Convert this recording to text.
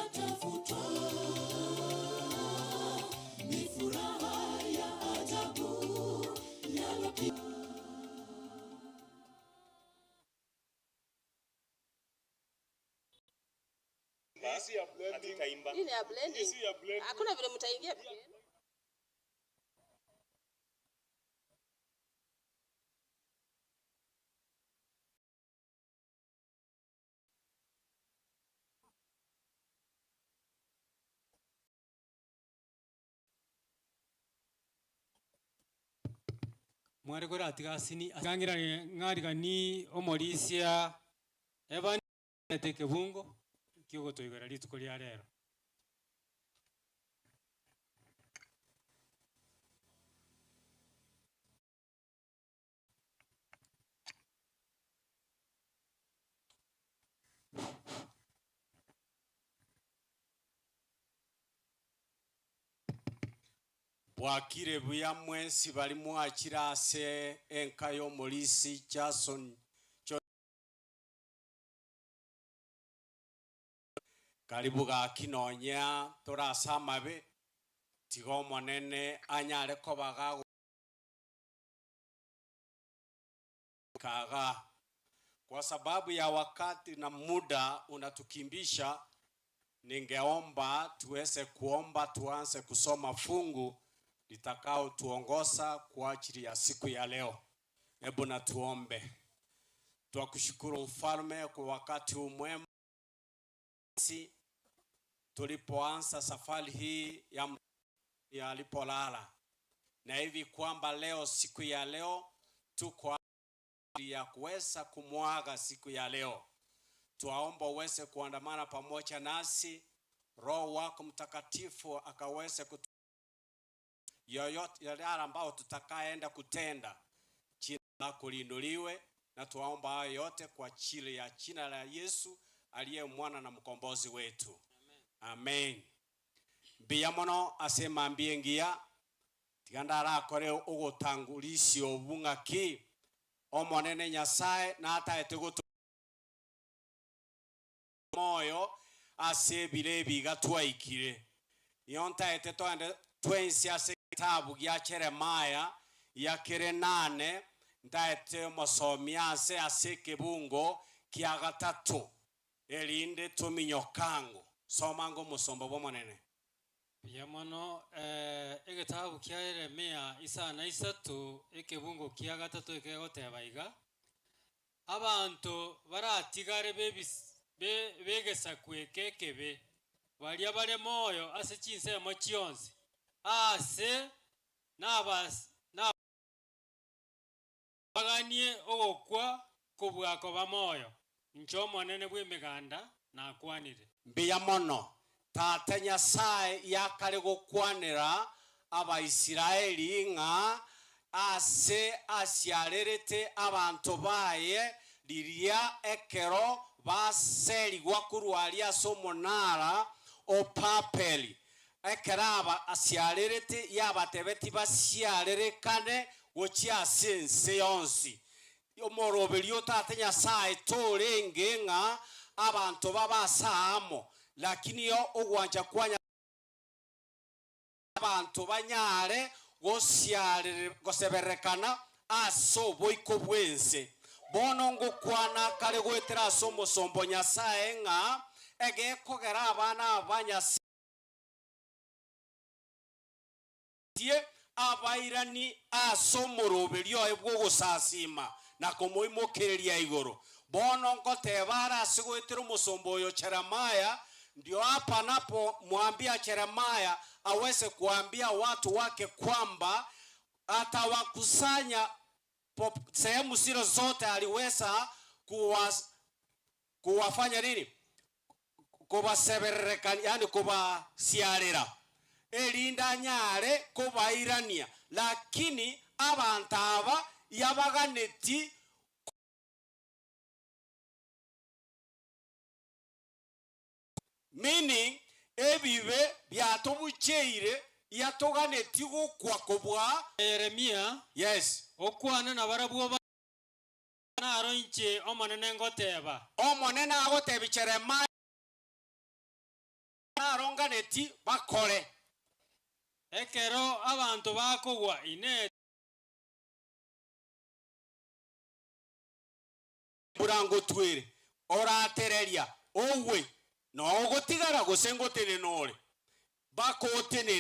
Yatafutwa. Ni furaha ya ajabu yalopi Hii ni ya blending. Hakuna vile mtaingia peke yenu. Mware koratiga asini ng'ang'irani ng'arigani omorisia eba ete kebungo kiogotoigora rituko ria rero. Bwakire buya mwensi bali mwachira ase enka y'omulisi Jason karibu gakinonya torase amabe tiga omonene anyare kobaga kaga kwa sababu ya wakati na muda unatukimbisha. Ningeomba tuweze kuomba, tuanze kusoma fungu litakao tuongoza kwa ajili ya siku ya leo. Hebu na tuombe. Twakushukuru mfalme kwa wakati huu mwema si tulipoanza safari hii ya ya alipolala, na hivi kwamba leo, siku ya leo tuko ya kuweza kumwaga siku ya leo. Twaomba uweze kuandamana pamoja nasi, Roho wako Mtakatifu akaweze kutu yoyote yale ambao tutakaenda kutenda, jina lako liinuliwe, na tuwaomba hayo yote kwa ajili ya jina la Yesu aliye mwana na mkombozi wetu. Amen. Mbiya mono asema mbie ngiya tiga ndarakore ogotangulisio obung'aki omonene Nyasaye nataete gotu moyo ase ebiro ebiga twaikire niyo ntaete twende twensi ase kitabu gia Jeremiah ya kere nane ntaete mosomi ase ase ekebungo kia gatato erinde tominyokango somango omosomba bwa omonene. Buya mono egetabu kia Yeremia isana isato ekebungo kia gatato ekegoteba iga abanto baratigare begesaku eke ekebe baria bare moyo ase chinsemo chionsi ase nabaganie ogokwa kobwako ba moyo ncho omonene bwa emeganda nakwanire. Mbuya mono tata Nyasaye yakare gokwanera Abaisraeli ng'a ase asiarerete abanto baye riria ekero baserigwa korwaria ase omonara o Papeli ekero aba asiarerete yabatebeti basiarerekane gochia ase ense yonsi omoroberi otate Nyasaye torenge ng'a abanto babasamo lakini yo ogwancha kwanya abantu banyare gosiarere goseberekana ase oboiko bwense bono ngokwana kare goetera ase omosombo Nyasaye ng'a egekogera abana aba Nyasaye abairani ase omoroberi oye bwa ogosasima na komoimokereria igoro bono nkoteba ara ase goetera omosombo oyo Jeremiah. Ndio hapa napo mwambia Jeremiah aweze kuambia watu wake kwamba atawakusanya sehemu zile zote aliweza kuwafanya nini? Kubaseberekani, yani kubasiarira erinda nyare kubairania, lakini abantu aba yabaganeti meaning ebibe byatobucheire yatoganeti gokwa kobwa Yeremia. Yes. Okwana na barabwo naro inche omonene ngoteba omonene agotebi Jeremiah. Ayonganeti bakore. Ekero abanto bakogwa ine. Burango twere oratereria ogwe nogotigara gose ngotenena ore bakotenene.